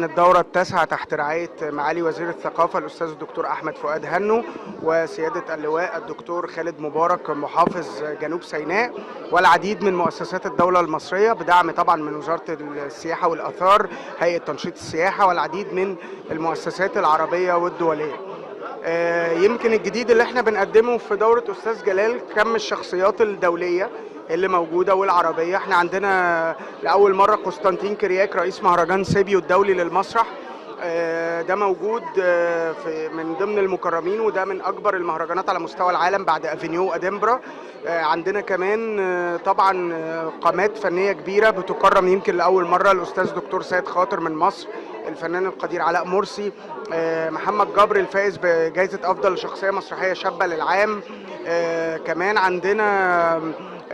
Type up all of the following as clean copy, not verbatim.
الدورة التاسعة تحت رعاية معالي وزير الثقافة الأستاذ الدكتور أحمد فؤاد هنو وسيادة اللواء الدكتور خالد مبارك محافظ جنوب سيناء والعديد من مؤسسات الدولة المصرية، بدعم طبعا من وزارة السياحة والآثار، هيئة تنشيط السياحة والعديد من المؤسسات العربية والدولية. يمكن الجديد اللي احنا بنقدمه في دورة أستاذ جلال كم الشخصيات الدولية اللي موجودة والعربية. احنا عندنا لأول مرة قسطنطين كرياك رئيس مهرجان سيبيو الدولي للمسرح، ده موجود في من ضمن المكرمين، وده من أكبر المهرجانات على مستوى العالم بعد أفينيو وأدنبرا. عندنا كمان طبعا قامات فنية كبيرة بتكرم يمكن لأول مرة، الأستاذ دكتور سيد خاطر من مصر، الفنان القدير علاء مرسي، محمد جبر الفائز بجائزة أفضل شخصية مسرحية شابة للعام. كمان عندنا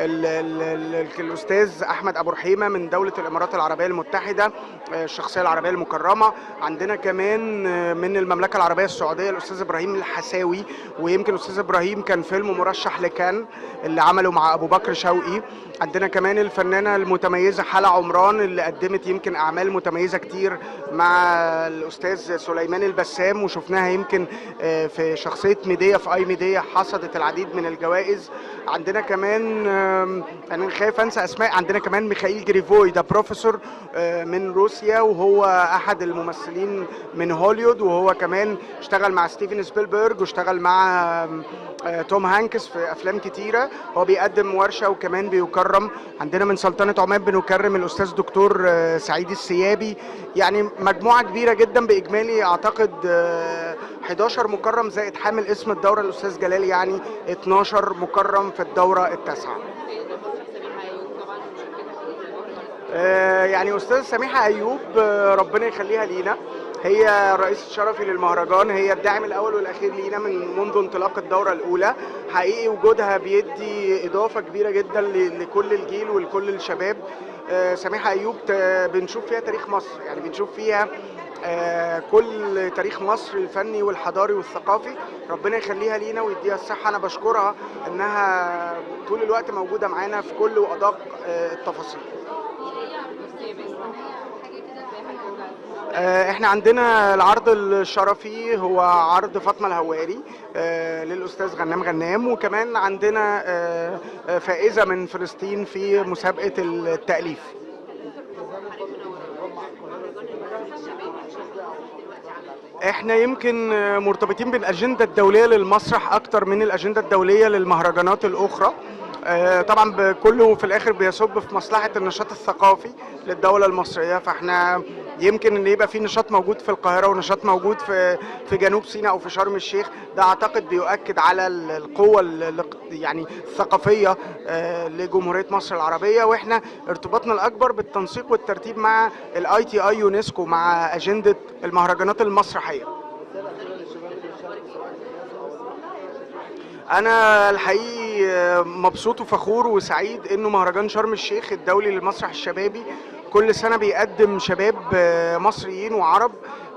ال ال ال الأستاذ أحمد أبو رحيمة من دولة الإمارات العربية المتحدة، الشخصية العربية المكرمة. عندنا كمان من المملكة العربية السعودية الأستاذ إبراهيم الحساوي، ويمكن الأستاذ إبراهيم كان فيلم مرشح لكان اللي عمله مع أبو بكر شوقي. عندنا كمان الفنانة المتميزة حلا عمران اللي قدمت يمكن أعمال متميزة كتير مع الأستاذ سليمان البسام، وشفناها يمكن في شخصية ميديا في أي ميديا، حصدت العديد من الجوائز. عندنا كمان أنا خايف أنسى أسماء، عندنا كمان ميخائيل جريفوي، ده بروفيسور من روسيا وهو أحد الممثلين من هوليوود، وهو كمان اشتغل مع ستيفن سبيلبرج واشتغل مع توم هانكس في أفلام كتيرة. هو بيقدم ورشة وكمان بيكرم. عندنا من سلطنة عمان بنكرم الأستاذ دكتور سعيد السيابي. يعني مجموعة كبيرة جدا، بإجمالي أعتقد 11 مكرم زائد حامل اسم الدورة الأستاذ جلال، يعني 12 مكرم في الدورة التاسعة. يعني أستاذ سميحة أيوب، ربنا يخليها لينا، هي رئيس الشرفي للمهرجان، هي الداعم الأول والأخير لينا من منذ انطلاق الدورة الأولى. حقيقي وجودها بيدي إضافة كبيرة جدا لكل الجيل ولكل الشباب. سميحة أيوب بنشوف فيها تاريخ مصر، يعني بنشوف فيها كل تاريخ مصر الفني والحضاري والثقافي. ربنا يخليها لينا ويديها الصحة. أنا بشكرها إنها طول الوقت موجودة معانا في كل وأدق التفاصيل. احنا عندنا العرض الشرفي هو عرض فاطمة الهواري للأستاذ غنام غنام، وكمان عندنا فائزة من فلسطين في مسابقة التأليف. احنا يمكن مرتبطين بالأجندة الدولية للمسرح أكتر من الأجندة الدولية للمهرجانات الأخرى. طبعا كله في الآخر بيصب في مصلحة النشاط الثقافي للدولة المصرية، فاحنا يمكن ان يبقى في نشاط موجود في القاهرة ونشاط موجود في جنوب سيناء او في شرم الشيخ، ده اعتقد بيؤكد على القوة يعني الثقافية لجمهورية مصر العربية. واحنا ارتباطنا الاكبر بالتنسيق والترتيب مع ال ITI يونسكو مع اجندة المهرجانات المسرحية. أنا الحقيقي مبسوط وفخور وسعيد إنه مهرجان شرم الشيخ الدولي للمسرح الشبابي كل سنة بيقدم شباب مصريين وعرب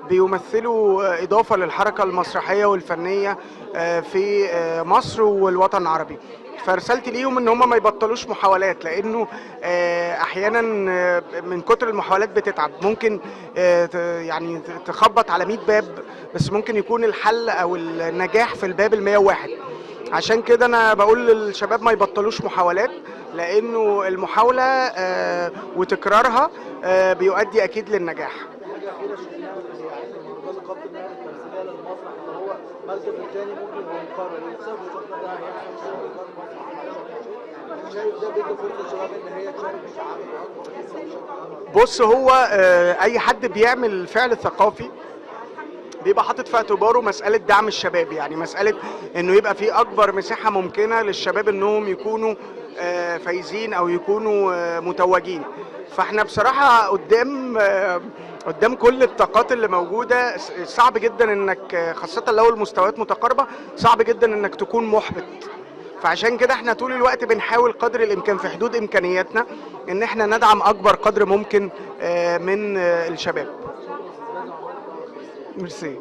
بيمثلوا إضافة للحركة المسرحية والفنية في مصر والوطن العربي. فرسالتي ليهم إن هم ما يبطلوش محاولات، لأنه أحيانا من كتر المحاولات بتتعب، ممكن يعني تخبط على 100 باب، بس ممكن يكون الحل أو النجاح في الباب 101. عشان كده أنا بقول للشباب ما يبطلوش محاولات، لأنه المحاولة وتكرارها بيؤدي أكيد للنجاح. بص، هو أي حد بيعمل فعل ثقافي بيبقى حاطط في اعتباره مسألة دعم الشباب، يعني مسألة إنه يبقى في أكبر مساحة ممكنة للشباب إنهم يكونوا فايزين أو يكونوا متوجين. فإحنا بصراحة قدام كل الطاقات اللي موجودة صعب جدا إنك، خاصة لو المستويات متقاربة، صعب جدا إنك تكون محبط. فعشان كده احنا طول الوقت بنحاول قدر الإمكان في حدود إمكانياتنا إن احنا ندعم أكبر قدر ممكن من الشباب. ميرسي.